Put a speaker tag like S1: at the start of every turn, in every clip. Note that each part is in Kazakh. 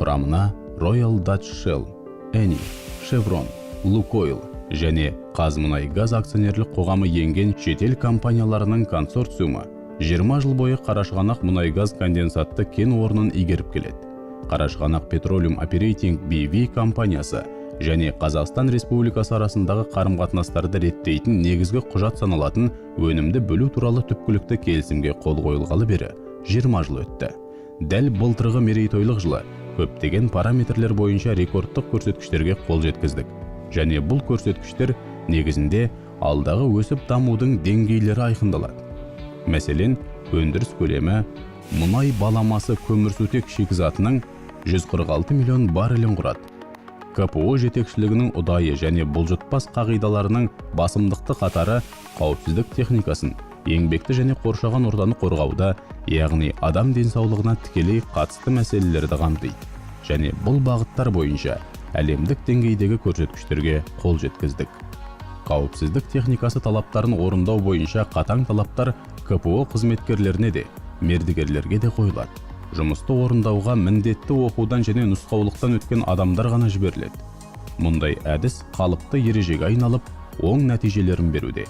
S1: Құрамына Royal Dutch Shell, Eni, Chevron, Lukoil және Қазмұнайгаз акционерлік қоғамы енген шетел компанияларының консорциумы 20 жыл бойы Қарашығанақ мұнай-газ конденсатты кен орнын игеріп келеді. Қарашығанақ Petroleum Operating BV компаниясы және Қазақстан Республикасы арасындағы қарым-қатынастарды реттейтін негізгі құжат саналатын өнімді бөлу туралы түпкілікті келісімге қол қойылғалы бері 20 жыл өтті. Дәл былтырғы мерейтойлық жылы көптеген параметрлер бойынша рекордтық көрсеткіштерге қол жеткіздік. Және бұл көрсеткіштер негізінде алдағы өсіп дамудың деңгейлері айқындалады. Мәселен, өндіріс көлемі мұнай баламасы көмірсутек шикізатының 146 миллион баррелін құрады. КПО жетекшілігінің ұдайы және бұлжытпас қағидаларының басымдықты қатары қауіпсіздік техникасын, еңбекті және қоршаған ортаны қорғауда, яғни адам денсаулығына тікелей қатысты мәселелерді қамтиды. Және бұл бағыттар бойынша әлемдік деңгейдегі көрсеткіштерге қол жеткіздік. Қауіпсіздік техникасы талаптарын орындау бойынша қатаң талаптар КПО қызметкерлеріне де, мердігерлерге де қойылады. Жұмысты орындауға міндетті оқудан және нұсқаулықтан өткен адамдар ғана жіберіледі. Мұндай әдіс қалыпты ережеге айналып, оң нәтижелерін беруде.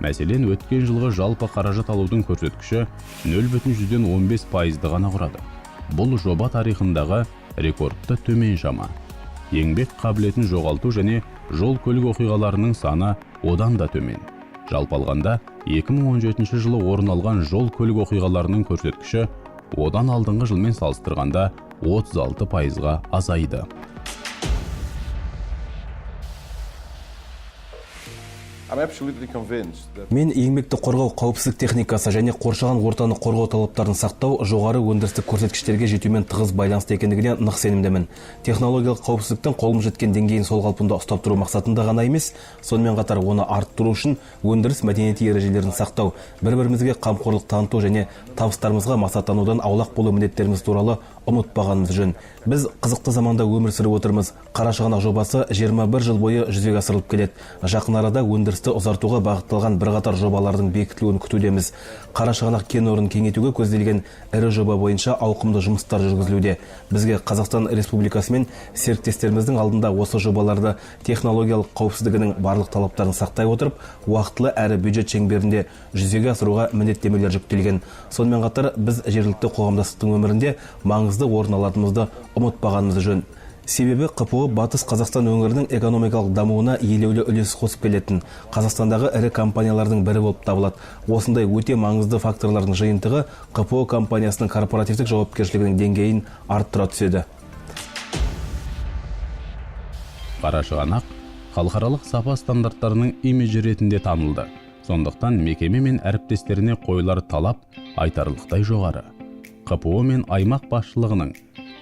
S1: Мәселен, өткен жылғы жалпы қаражат алудың көрсеткіші 0,15%-ды ғана құрады. Бұл жоба тарихындағы рекордты төмен шама. Еңбек қабілетін жоғалту және жол көлік оқиғаларының саны одан да төмен. Жалпы алғанда, 2017 жылы орын алған жол көлік оқиғаларының көрсеткіші одан алдыңғы жылмен салыстырғанда 36%-ға азайды.
S2: Мен еңбекті қорғау, қауіпсіздік техникасы және қоршаған ортаны қорғау талаптарын сақтау жоғары өндірістік көрсеткіштерге жетумен тығыз байланысты екендігіне нық сенімдімін. Технологиялық қауіпсіздіктің қолымыз жеткен деңгейін сол қалпында ұстап тұру мақсатында ғана емес, сонымен қатар оны арттыру үшін өндіріс мәдениеті ережелерін сақтау, бір-бірімізге қамқорлық таныту және табыстарымызға мақсаттанудан аулақ болу міндеттеріміз туралы ұмытпағанымыз жөн. Біз қызықты заманда өмір сүріп отырмыз. Қарашығанақ жобасы 21 жыл бойы жүзеге асырылып келеді. Жақын арада өндірісті ұзартуға бағытталған бірқатар жобалардың бекітілуін күтудеміз. Қарашығанақ кен орнын кеңейтуге көзделген ірі жоба бойынша ауқымды жұмыстар жүргізілуде. Бізге Қазақстан Республикасы мен серіктестеріміздің алдында осы жобаларды технологиялық қауіпсіздігінің барлық талаптарын сақтай отырып, уақытылы әрі бюджет шеңберінде жүзеге асыруға міндеттемелер жүктелген. Сонымен қатар біз жергілікті қоғамдастықтың өмірінде маңызды орын алатынымызды ұмытпағанымыз жөн. Себебі ҚПО Батыс Қазақстан өңірінің экономикалық дамуына елеулі үлес қосып келетін Қазақстандағы ірі компаниялардың бірі болып табылады. Осындай өте маңызды факторлардың жиынтығы ҚПО компаниясының корпоративтік жауапкершілігінің деңгейін арттыра түседі.
S1: Қарашығанақ халықаралық сапа стандарттарының имиджі ретінде танылды. Сондықтан мекеме мен әріптестеріне қойылар талап айтарлықтай жоғары. ҚПО мен аймақ басшылығының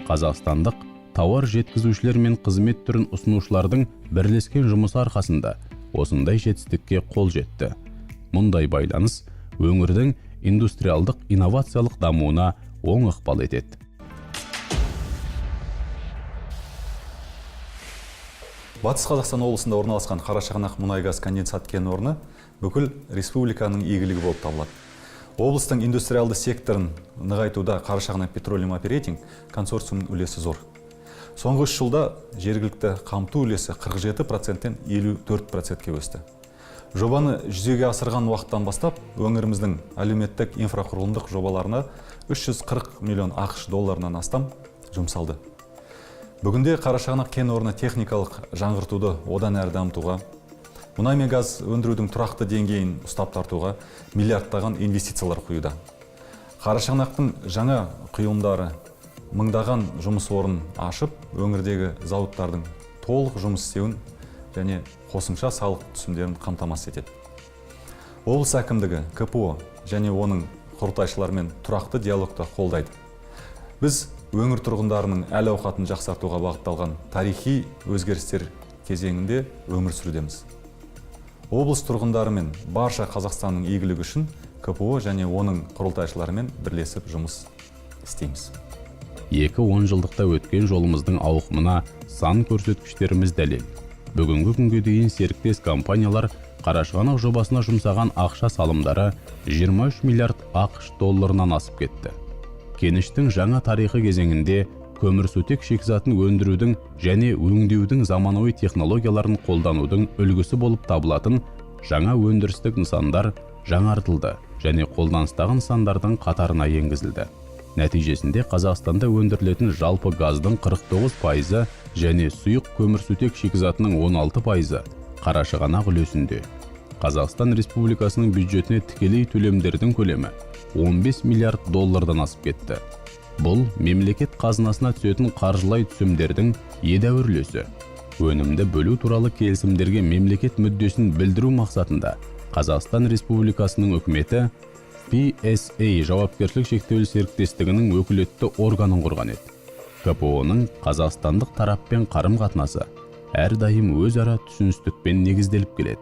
S1: қазақстандық тауар жеткізушілер мен қызмет түрін ұсынушылардың бірлескен жұмысы арқасында осындай жетістікке қол жетті. Мұндай байланыс өңірдің индустриалдық инновациялық дамуына оң ықпал етеді.
S3: Батыс Қазақстан облысында орналасқан Қарашығанақ мұнай-газ конденсат кен орны бүкіл республиканың игілігі болып табылады. Облыстың индустриалды секторын нығайтуда Қарашығанақ Petroleum Operating консорциумының үлесі зор. Соңғы 3 жылда жергілікті қамту үлесі 47%-тен 54%-ке өсті. Жобаны жүзеге асырған уақыттан бастап өңіріміздің әлеуметтік инфрақұрылымдық жобаларына 340 миллион ақш долларынан астам жұмсалды. Бүгінде Қарашығанақ кен орны техникалық жаңғыртуды одан әрі дамытуға, мұнай мен газ өндірудің тұрақты деңгейін ұстап тартуға миллиардтаған инвестициялар құюда. Қарашығанақтың жаңа құйылымдары мыңдаған жұмыс орнын ашып, өңірдегі зауыттардың толық жұмыс істеуін және қосымша салық түсімдерін қамтамасыз етеді. Облыс әкімдігі КПО және оның құрылтайшыларымен тұрақты диалогты қолдайды. Біз өңір тұрғындарының әл-ауқатын жақсартуға бағытталған тарихи өзгерістер кезеңінде өмір сүрудеміз. Облыс тұрғындары мен барша Қазақстанның игілігі үшін КПО және оның құрылтайшыларымен бірлесіп жұмыс істейміз.
S1: Екі он жылдықта өткен жолымыздың ауқымына сан көрсеткіштеріміз дәлел. Бүгінгі күнге дейін серіктес компаниялар Қарашығанақ жобасына жұмсаған ақша салымдары 23 миллиард ақш долларынан асып кетті. Кеніштің жаңа тарихы кезеңінде Көмірсутек шикізатын өндірудің және өңдеудің заманауи технологияларын қолданудың үлгісі болып табылатын жаңа өндірістік нысандар жаңартылды және қолданыстағы нысандардың қатарына енгізілді. Нәтижесінде Қазақстанда өндірілетін жалпы газдың 49% және сұйық көмірсутек шикізатының 16% Қарашығанақ үлесінде. Қазақстан Республикасының бюджетіне тікелей төлемдердің көлемі 15 миллиард доллардан асып кетті. Бұл мемлекет қазынасына түсетін қаржылай түсімдердің едәуір үлесі. Өнімді бөлу туралы келісімдерге мемлекет мүддесін білдіру мақсатында Қазақстан Республикасының үкіметі PSA жауапкершілік шектеулі серіктестігінің өкілетті органын құрған еді. КПО-ның қазақстандық тараппен қарым-қатынасы әрдайым өзара түсіністікпен негізделіп келеді.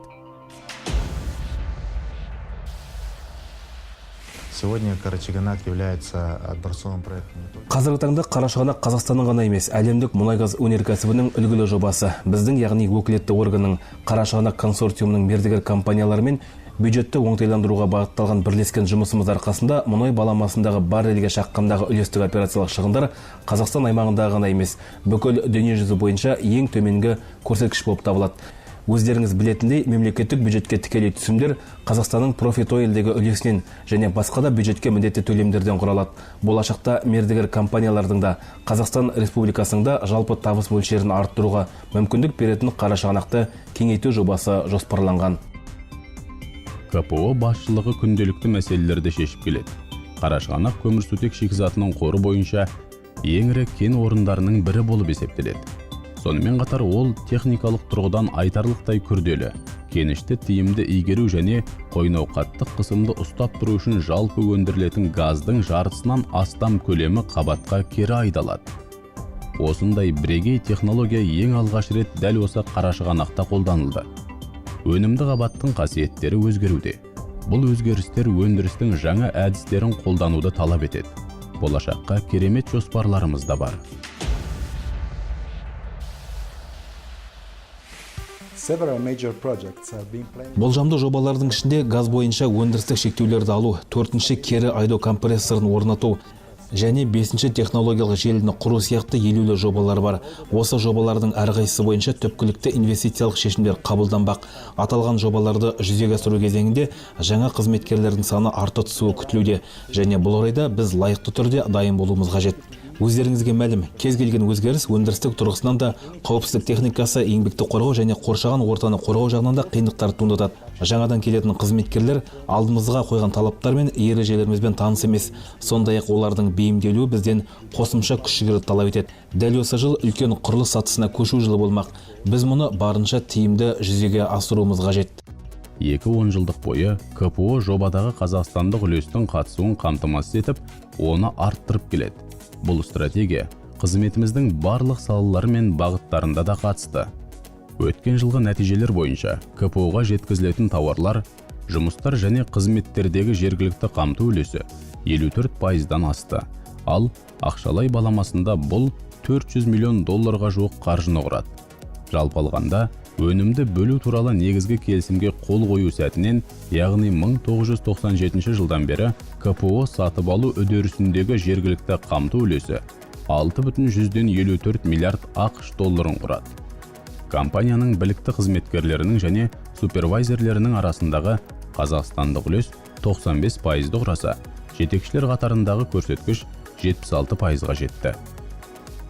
S4: Сегодня Карачаганак является образцовым проектом не только
S2: Қазіргі таңда Қарашығанақ Қазақстанның ғана емес, әлемдік мұнай-газ өнеркәсібінің үлгілі жобасы. Біздің, яғни өкілетті органның, Қарашығанақ консорциумының мердігер компанияларымен бюджетті оңтайландыруға бағытталған бірлескен жұмысымыз арқасында мұнай баламасындағы баррельге шаққандағы үлестік операциялық шығындар Қазақстан аймағындағы ғана емес, бүкіл дүниежүзі бойынша ең төменгі көрсеткіш болып табылады. Өздеріңіз білетіндей, мемлекеттік бюджетке тікелей түсімдер Қазақстанның Профит Ойлдегі үлесінен және басқа да бюджетке міндетті төлемдерден құралады. Болашақта мердігер компаниялардың да, Қазақстан Республикасының да жалпы табыс мөлшерін арттыруға мүмкіндік беретін Қарашығанақты кеңейту жобасы жоспарланған.
S1: КПО басшылығы күнделікті мәселелерді шешіп келеді. Қарашығанақ көмірсутек шикізатының қоры бойынша ең ірі кен орындарының бірі болып есептеледі. Сонымен қатар ол техникалық тұрғыдан айтарлықтай күрделі. Кенішті тиімді игеру және қойнауқаттық қысымды ұстап тұру үшін жалпы өндірілетін газдың жартысынан астам көлемі қабатқа кері айдалады. Осындай бірегей технология ең алғаш рет дәл осы Қарашығанақта қолданылды. Өнімді қабаттың қасиеттері өзгеруде. Бұл өзгерістер өндірістің жаңа әдістерін қолдануды талап етеді. Болашаққа керемет жоспарларымыз да бар.
S5: Several major projects are being planned.
S2: Болжамды жобалардың ішінде газ бойынша өндірістік шектеулерді алу, төртінші кері айдау компрессорын орнату және бесінші технологиялық желіні құру сияқты елеулі жобалар бар. Осы жобалардың әрқайсысы бойынша түпкілікті инвестициялық шешімдер қабылданбақ. Аталған жобаларды жүзеге асыру кезеңінде жаңа қызметкерлердің саны арта түсуі күтілуде және бұл орайда біз лайықты түрде дайын болуымыз қажет. Өздеріңізге мәлім, кез келген өзгеріс өндірістік тұрғысынан да, қауіпсіздік техникасы, еңбекті қорғау және қоршаған ортаны қорғау жағынан да қиындықтар туындатады. Жаңадан келетін қызметкерлер алдымызға қойған талаптар мен ережелерімізбен таныс емес. Сондай ақ олардың бейімделуі бізден қосымша күш жігерді талап етеді. Дәл осы жыл үлкен құрылыс сатысына көшу жылы болмақ. Біз мұны барынша тиімді жүзеге асыруымыз қажет.
S1: 2 онжылдық бойы КПО жобадағы қазақстандық үлестің қатысуын қамтамасыз етіп, оны арттырып келеді. Бұл стратегия қызметіміздің барлық салалары мен бағыттарында да қатысты. Өткен жылғы нәтижелер бойынша КПО-ға жеткізілетін тауарлар, жұмыстар және қызметтердегі жергілікті қамту үлесі 54%-дан асты. Ал ақшалай баламасында бұл 400 миллион долларға жуық қаржыны құрады. Жалпы алғанда, өнімді бөлу туралы негізгі келісімге қол қою сәтінен, яғни 1997 жылдан бері КПО сатып алу үдерісіндегі жергілікті қамту үлесі 6,54 миллиард АҚШ долларын құрады. Компанияның білікті қызметкерлерінің және супервайзерлерінің арасындағы қазақстандық үлес 95%-ды құраса, жетекшілер қатарындағы көрсеткіш 76%-ға жетті.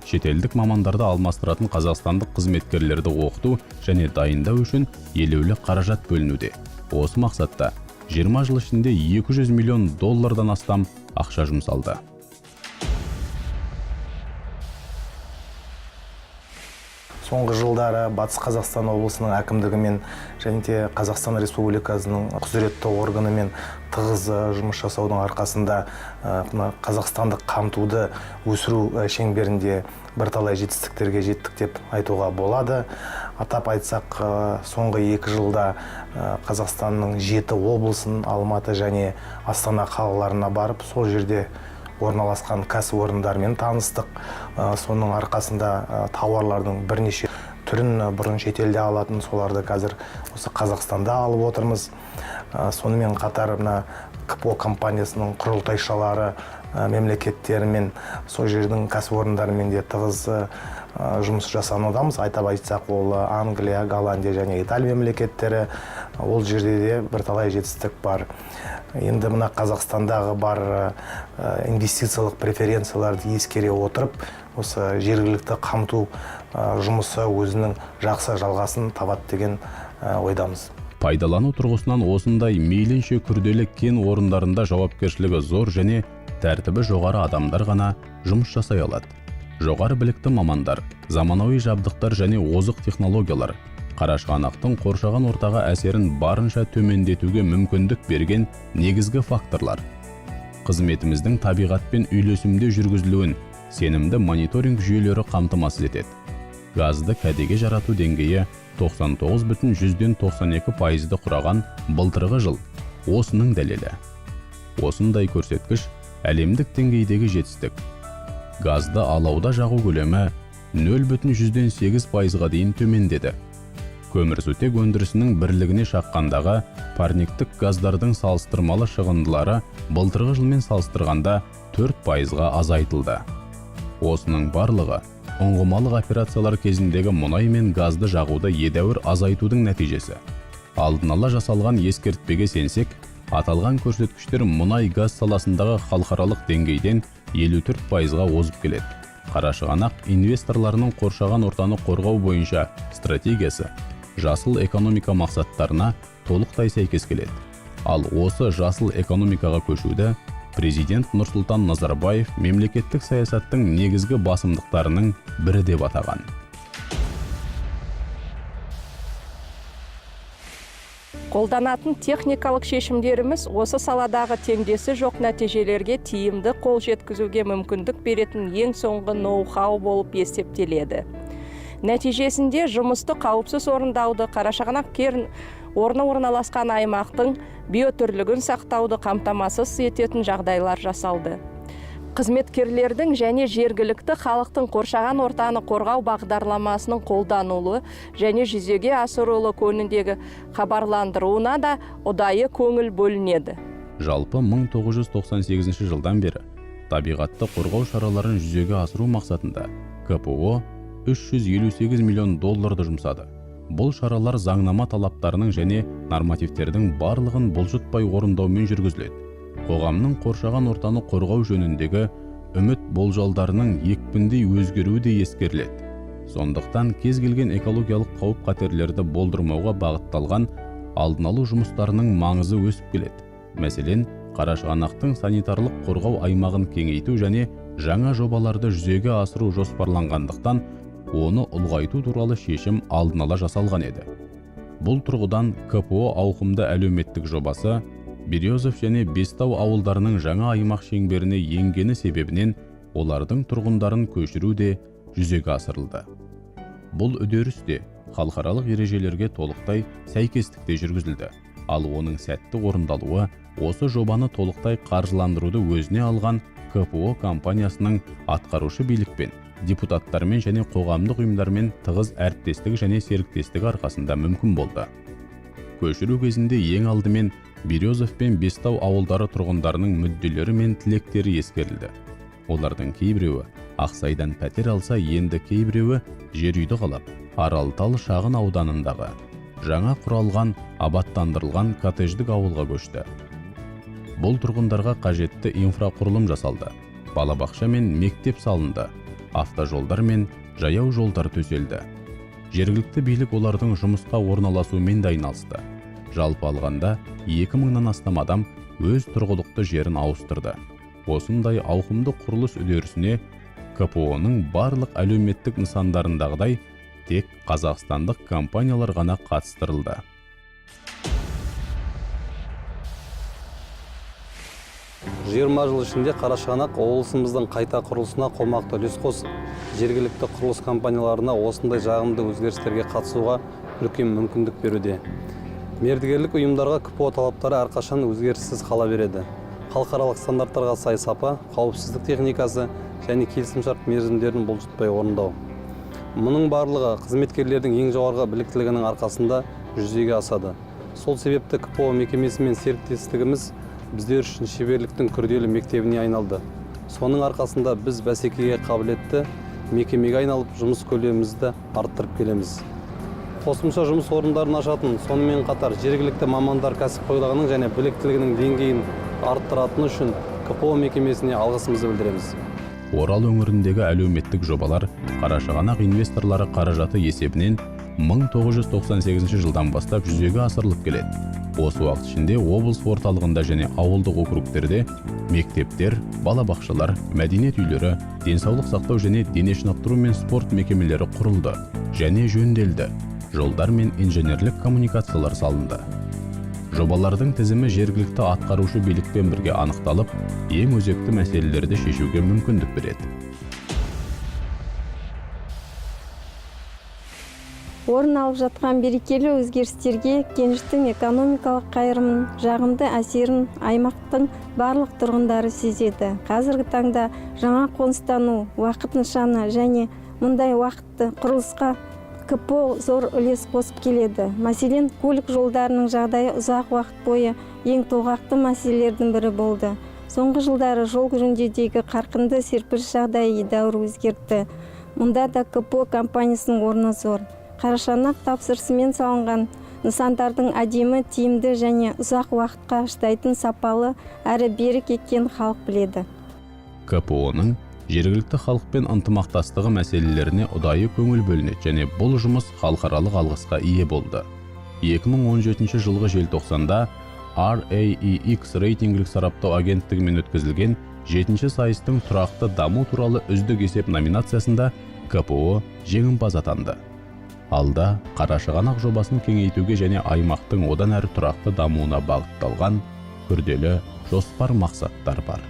S1: Шетелдік мамандарды алмастыратын қазақстандық қызметкерлерді оқыту және дайындау үшін елеулі қаражат бөлінуде. Осы мақсатта 20 жыл ішінде 200 миллион доллардан астам ақша жұмсалды.
S6: Соңғы жылдары Батыс Қазақстан облысының әкімдігімен және де Қазақстан Республикасының құзыретті органымен тығыз жұмыс жасаудың арқасында мына қазақстандық қамтуды өсіру шеңберінде бірталай жетістіктерге жеттік деп айтуға болады. Атап айтсақ, соңғы 2 жылда Қазақстанның жеті облысын, Алматы және Астана қалаларына барып, сол жерде орналасқан кәсіпорындармен таныстық. Соның арқасында тауарлардың бірнеше түрін, бұрын шетелде алатын, соларды қазір осы Қазақстанда алып отырмыз. Сонымен қатар мына КПО компаниясының құрылтайшылары мемлекеттерімен, сол жердің кәсіпорындарымен де тығыз жұмыс жасанудамыз. Атап айтсақ, ол Англия, Голландия және Италия мемлекеттері. Ол жерде де бірталай жетістік бар. Енді мына Қазақстандағы бар инвестициялық преференцияларды ескере отырып, осы жергілікті қамту жұмысы өзінің жақсы жалғасын табады деген ойдамыз.
S1: Пайдалану тұрғысынан осындай мейлінше күрделі кен орындарында жауапкершілігі зор және тәртібі жоғары адамдар ғана жұмыс жасай алады. Жоғары білікті мамандар, заманауи жабдықтар және озық технологиялар Қарашығанақтың қоршаған ортаға әсерін барынша төмендетуге мүмкіндік берген негізгі факторлар. Қызметіміздің табиғатпен үйлесімде жүргізілуін сенімді мониторинг жүйелері қамтамасыз етеді. Газды кәдеге жарату деңгейі 99,92%-ды құраған былтырғы жыл осының дәлелі. Осындай көрсеткіш әлемдік деңгейдегі жетістік. Газды алауда жағу көлемі 0,8%-ға дейін төмендеді. Көмірсутек өндірісінің бірлігіне шаққандағы парниктік газдардың салыстырмалы шығындылары былтырғы жылмен салыстырғанда 4%-ға азайтылды. Осының барлығы ұңғымалық операциялар кезіндегі мұнай мен газды жағуды едәуір азайтудың нәтижесі. Алдын ала жасалған ескертпеге сенсек, аталған көрсеткіштер мұнай газ саласындағы халықаралық деңгейден 54%-ға озып келеді. Қарашығанақ инвесторларының қоршаған ортаны қорғау бойынша стратегиясы жасыл экономика мақсаттарына толықтай сәйкес келеді. Ал осы жасыл экономикаға көшуді президент Нұрсұлтан Назарбаев мемлекеттік саясаттың негізгі басымдықтарының бірі деп атаған.
S7: Қолданатын техникалық шешімдеріміз осы саладағы теңдесі жоқ нәтижелерге тиімді қол жеткізуге мүмкіндік беретін ең соңғы ноу-хау болып есептеледі. Нәтижесінде жұмысты қауіпсіз орындауды, Қарашығанақ кен орны орналасқан аймақтың биотүрлігін сақтауды қамтамасыз ететін жағдайлар жасалды. Қызметкерлердің және жергілікті халықтың қоршаған ортаны қорғау бағдарламасының қолданылуы және жүзеге асырылуы жөніндегі хабарландыруына да ұдайы көңіл бөлінеді.
S1: Жалпы 1998 жылдан бері табиғатты қорғау шараларын жүзеге асыру мақсатында КПО 358 миллион долларды жұмсады. Бұл шаралар заңнама талаптарының және нормативтердің барлығын бұлжытпай орындаумен жүргізіледі. Қоғамның қоршаған ортаны қорғау жөніндегі үміт болжалдарының екпіндей өзгеруі де ескеріледі. Сондықтан кез келген экологиялық қауіп-қатерлерді болдырмауға бағытталған алдын алу жұмыстарының маңызы өсіп келеді. Мәселен, Қарашығанақтың санитарлық қорғау аймағын кеңейту және жаңа жобаларды жүзеге асыру жоспарланғандықтан, оны ұлғайту туралы шешім алдын ала жасалған еді. Бұл тұрғыдан КПО ауқымды әлеуметтік жобасы Березов және Бестау ауылдарының жаңа аймақ шеңберіне енгені себебінен олардың тұрғындарын көшіру де жүзеге асырылды. Бұл үдеріс те халықаралық ережелерге толықтай сәйкестікте жүргізілді. Ал оның сәтті орындалуы осы жобаны толықтай қаржыландыруды өзіне алған КПО компаниясының атқарушы билікпен, депутаттармен және қоғамдық ұйымдармен тығыз әріптестігі және серіктестігі арқасында мүмкін болды. Көшіру кезінде ең алдымен Березов пен Бестау ауылдары тұрғындарының мүдделері мен тілектері ескерілді. Олардың кейбіреуі Ақсайдан пәтер алса, енді кейбіреуі жер үйді қалап, Аралтал шағын ауданындағы жаңа құралған, абаттандырылған коттедждік ауылға көшті. Бұл тұрғындарға қажетті инфрақұрылым жасалды. Балабақша мен мектеп салынды, автожолдар мен жаяу жолдар төселді. Жергілікті билік олардың жұмысқа орналасуымен де айналысты. Жалпы алғанда 2000-нан астам адам өз тұрғылықты жерін ауыстырды. Осындай ауқымды құрылыс үдерісіне КПО-ның барлық әлеуметтік нысандарындағыдай тек қазақстандық компаниялар ғана қатыстырылды.
S8: 20 жыл ішінде Қарашығанақ облысымыздың қайта құрылысына қомақты үлес қосып, жергілікті құрылыс компанияларына осындай жағымды өзгерістерге қатысуға үлкен мүмкіндік беруде. Мердігерлік ұйымдарға КПО талаптары әрқашан өзгеріссіз қала береді: халықаралық стандарттарға сай сапа, қауіпсіздік техникасы және келісімшарт мерзімдерін бұлжытпай орындау. Мұның барлығы қызметкерлердің ең жоғарғы біліктілігінің арқасында жүзеге асады. Сол себепті КПО мекемесімен серіктестігіміз біздер үшін шеберліктің күрделі мектебіне айналды. Соның арқасында біз бәсекеге қабілетті мекемеге айналып, жұмыс көлемімізді арттырып келеміз. Қосымша жұмыс орындарын ашатын, сонымен қатар жергілікті мамандар кәсіпқойлығының және біліктілігінің деңгейін арттыратыны үшін КПО мекемесіне алғысымызды білдіреміз.
S1: Орал өңіріндегі әлеуметтік жобалар Қарашығанақ инвесторлары қаражаты есебінен 1998 жылдан бастап жүзеге асырылып келеді. Осы уақыт ішінде облыс орталығында және ауылдық округтерде мектептер, балабақшалар, мәдениет үйлері, денсаулық сақтау және дене шынықтыру мен спорт мекемелері құрылды және жөнделді, жолдар мен инженерлік коммуникациялар салынды. Жобалардың тізімі жергілікті атқарушы билікпен бірге анықталып, ең өзекті мәселелерді шешуге мүмкіндік береді.
S9: Орын алып жатқан берекелі өзгерістерге кеніштің экономикалық қайырымын, жағымды әсерін аймақтың барлық тұрғындары сезеді. Қазіргі таңда жаңа қоныстану уақыт нышаны және мұндай уақытты құрылысқа КПО зор үлес қосып келеді. Мәселен, көлік жолдарының жағдайы ұзақ уақыт бойы ең толғақты мәселелердің бірі болды. Соңғы жылдары жол жөндеудегі қарқынды серпіліс жағдайы едәуір өзгертті. Мұнда да КПО компаниясының орны зор. Қарашығанақ тапсырысымен салынған нысандардың әдемі, тиімді және ұзақ уақытқа шыдайтын, сапалы әрі берік екенін халық біледі.
S1: КПО-ның жергілікті халықпен ынтымақтастығы мәселелеріне ұдайы көңіл бөлінеді және бұл жұмыс халықаралық алғысқа ие болды. 2017 жылғы желтоқсанда RAEX рейтингілік сараптау агенттігімен өткізілген жетінші сайыстың тұрақты даму туралы үздік есеп номинациясында КПО жеңімпаз атанды. Алда Қарашығанақ жобасын кеңейтуге және аймақтың одан әрі тұрақты дамуына бағытталған күрделі жоспар, мақсаттар бар.